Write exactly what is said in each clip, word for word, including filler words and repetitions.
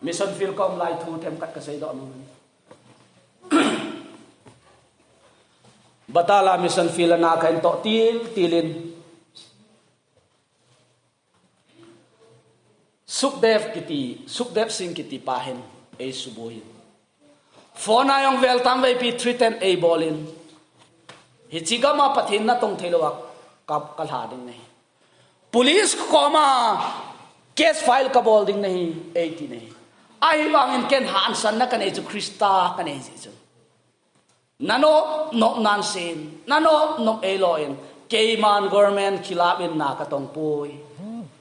Mission field ka um lai thu themkhat ka seidoh nom. Batala mission field a na ka hin toh til, tilin. Sukhdev kiti, Sukhdev Singh kiti pa hin ei suboi in. Phone a jong vel tam veipi threaten ei bol in. Hiche gam a Pathen natong thei lou a ka, ka lha ding nahi. Police koma case file ka bol ding nahi, ei ti nahi. Ahivangin ken hahsatna ka nei chu Christa ka nei jeh chun. Na nop nop nan sin, na nop nop ei lo in, keiman government khilap in na ka tong poi.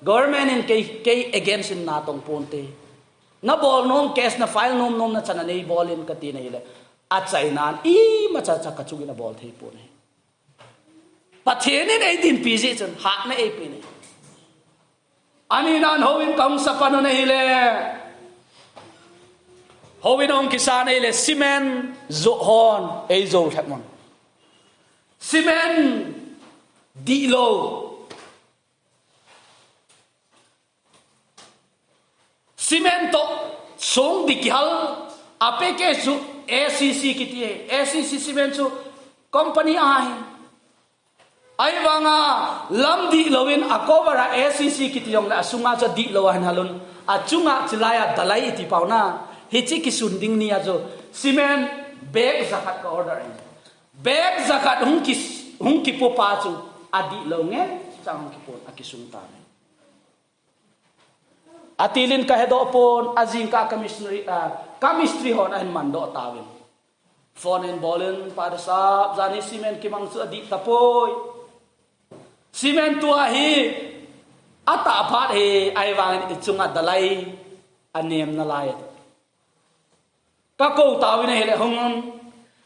Government in kei, kei against in na tong ponte. Na bol nom case na file nom nom na chan a nei bol in ka ti nahi le. Achainan imacha cha ka chung in abol thei pon ahi. Pathen in ei dinpi jeh chun hatna ei pe nahi. Ani nan houin ka hung sa pan u nahi le. Houin hung kisa nahi le cement joh hon ei jou lhep un. Cement dihlou. Cement toh song dih kihal a package chu A C C kiti e. A C C cement chu company ahi. Ahivanga lam dihlou in a cover a A C C kiti jongle asunga chu dihlou a hin hal un. Achunga chilai a dalai iti pau na. Hiche kisun ding ni a chu cement bag jakhat ka order in. Bag jakhat hung ki, hung kipo pa chu adihlou nge chang hung kipon akisung ta. Atilin ka hedoh pon, ajingkah ka missionary, ah, ka mistri hon ahin mandoh tauvin. Phone in bolin, Pastor sahab, jani cement kimang chu adih tapoi. Cement tua hi atah phat hi, ahivangin ichunga dalai anem nalai. Ka kou tauvin ahile hung un.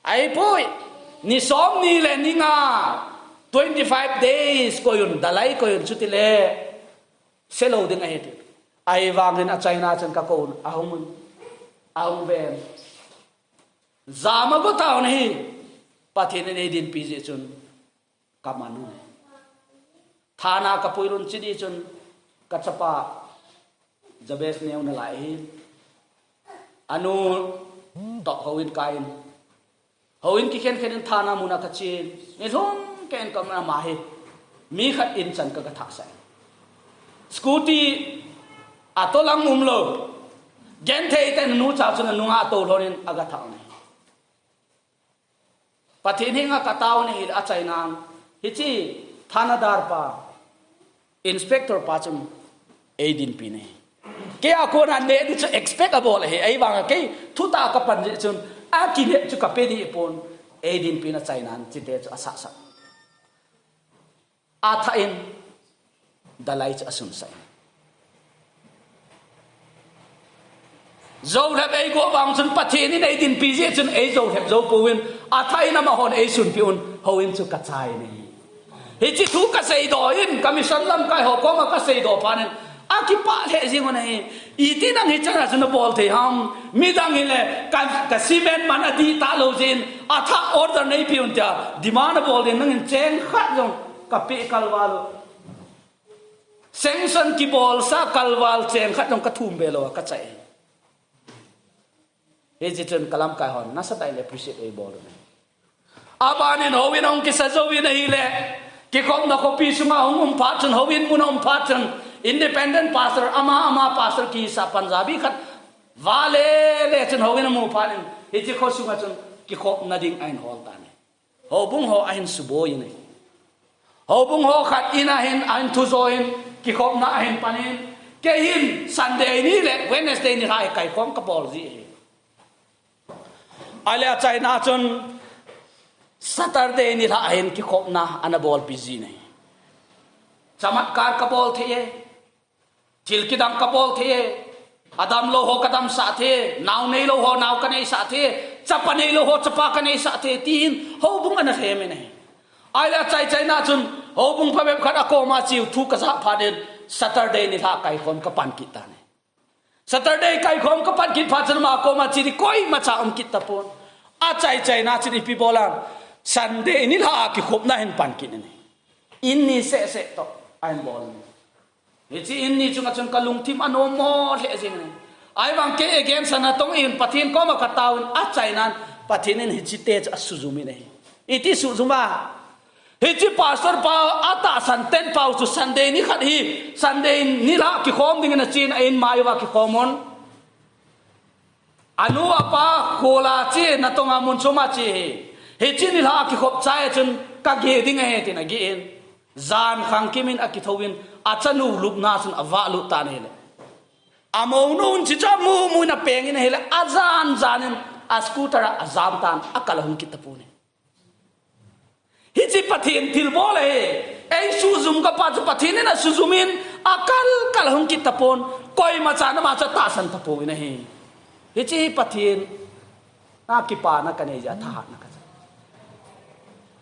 Ahipoi. Ni som ni le ni nga. Twenty five days koi un, dalai koi un chuti le. Selou ding ahi ti. Ahivangin achaina chun ka kou un. Ahung un. Ahung ven. Jam ago tauvin ahi. Pathen in ei dinpi jeh chun. Ka man un. Thana ka pui lhun chidi chun ka chapa Jabez neo nalai ahi. Anu toh houin ka in. Houin kikhen khen in thana muna ka chen. Nilhum ka in ka ma hi. Mi khat in chan ka ga thah sai. Scooty a tolang umlou. Genthei tah in anu cha chun anunga atou lhon in aga thah un. Pathen henga ka tao nahi le achaina. Hiche thanadar pa, inspector pa chun ei dinpi nahi. Kei a kona neh di chu expect abol ahi, ahivanga kei thutah ka pan jeh chun, akinep chu ka pe di pon, ei dinpi na achaina, chite chu asah sah. Athah in, dalai chu asunsah in. Jou lhep ei go vang chun Pathen in ei dinpi jeh chun ei jou lhep jou pouvin, athah in amahon ei sunpi un, houin chu ka chai nahi. Hiche thu ka seidoh in, ka mission lamkai ho koma ka seidoh phat in, akipah lheh jing un ahi. Iti nang hichan a chu nabol thei ham? Midang hile ka, ka cement man adih talou jeh in, athah order neipe un tia demand abol ding, nangin cheng khat jong ka pe kalval u. Sanction kibolsa kalval cheng khat jong ka thum be lou a ka chai. Hiche chun ka lamkai hon nasatah in appreciate ei bol un. Abanin houin ahung kisa jouvin ahile, kikhopna khopi sunga hung um phat chun, houin mun a um phat chun, independent pastor, ama, ama pastor kisa Punjabi khat, vale le chun houin amu phat in, hiche kho sunga chun kikhopna ding ahin hol tan ahi. Houbung ho ahin suboi in ahi. Houbung ho khat in ahin, ahin thu jo in, kikhopna ahin pan in, kei hin Sunday ni le Wednesday nilhah hi kaikhom ka bol ji ahi. Ahile achaina chun Saturday nilhah hin kikhopna ana bolpi ji nahi. Chamatkar ka bol thei e. Thil kidang ka bol thei e. Adamlou ho ka damsah thei e. Nao neilou ho nao ka neisah thei e. Chapa neilou ho chapa ka neisah thei e. Tin houbung ana lhem in ahi. Ahile achai chaina chun houbung phabep khat akoma cheu thu ka jah phat in Saturday nilhah kaikhom ka pan kit tan ahi. Saturday kaikhom ka pan kit phat chun ama koma che di koimacha um kit tapon. Achai chaina chun ipi bol a, Sunday nilhah a kikhopna hin pan kit in ahi. In ni seh seh toh ahin bol in ahi. Hiche in ni chunga chun ka lungthim anom mo lheh jing in ahi. Ahivang kei against a natong in Pathen koma kataovin achainan Pathen in hiche te chu asujum in ahi. Iti sujum a. Hiche pastor pa atahsan ten pau chu Sunday nikhat hi, Sunday nilhah kikhom dingin achen a in mai uva kikhom un. Anu apa khola che natong a mun chom a che hi. Hiche nilhah kikhop chai chun kageh ding ahi tin ageh in. Jan khangkim in akithouvin achanu lupna chun avahlut tan ahile. Amounu in chicha mumu in apeng in ahile, ajan jan in a scooter a ajam tan, akal ahung kit tapon ahi. Hiche Pathen thilbol ahi, eisujum kapa chu Pathen in asujum in, akal kal ahung kit tapon, koima chan ama chu atahsan tapouvin ahi. Hiche hi Pathen a kipana kanei jeh a thahatna kacha.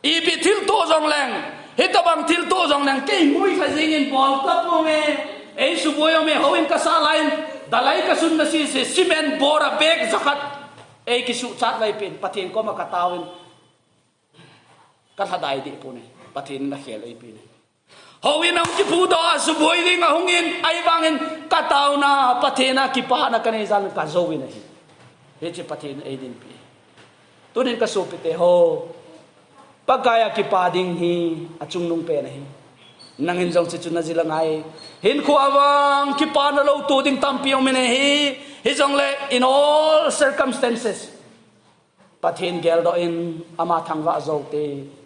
Ipi thilto jongleng, hitobang thilto jongleng, kei ngui kha jingin bol tapouve, eisuboi ume, houin kasah laiyin, dalai kasun na sese, cement bora bag jakhat, eikisuhchat vaipin, Pathen koma kataovin, kalhadai deh pon ahi, Pathen in akhel eipin ahi. Houin ahung kiphudoh a suboi ding ahungin, ahivangin kataona, Pathen a kipana kanei jeh in kajouvin ahi. Hiche Pathen eidinpi. Tunin kasopite ho, Pakai a kipa ding hi achungnung pen ahi. Nangin jong chuche chu najil angai. Hinkho a vang kipana lou to ding tampi um in ahi. Hijongle in all circumstances, Pathen geldoh in ama thangvah joute.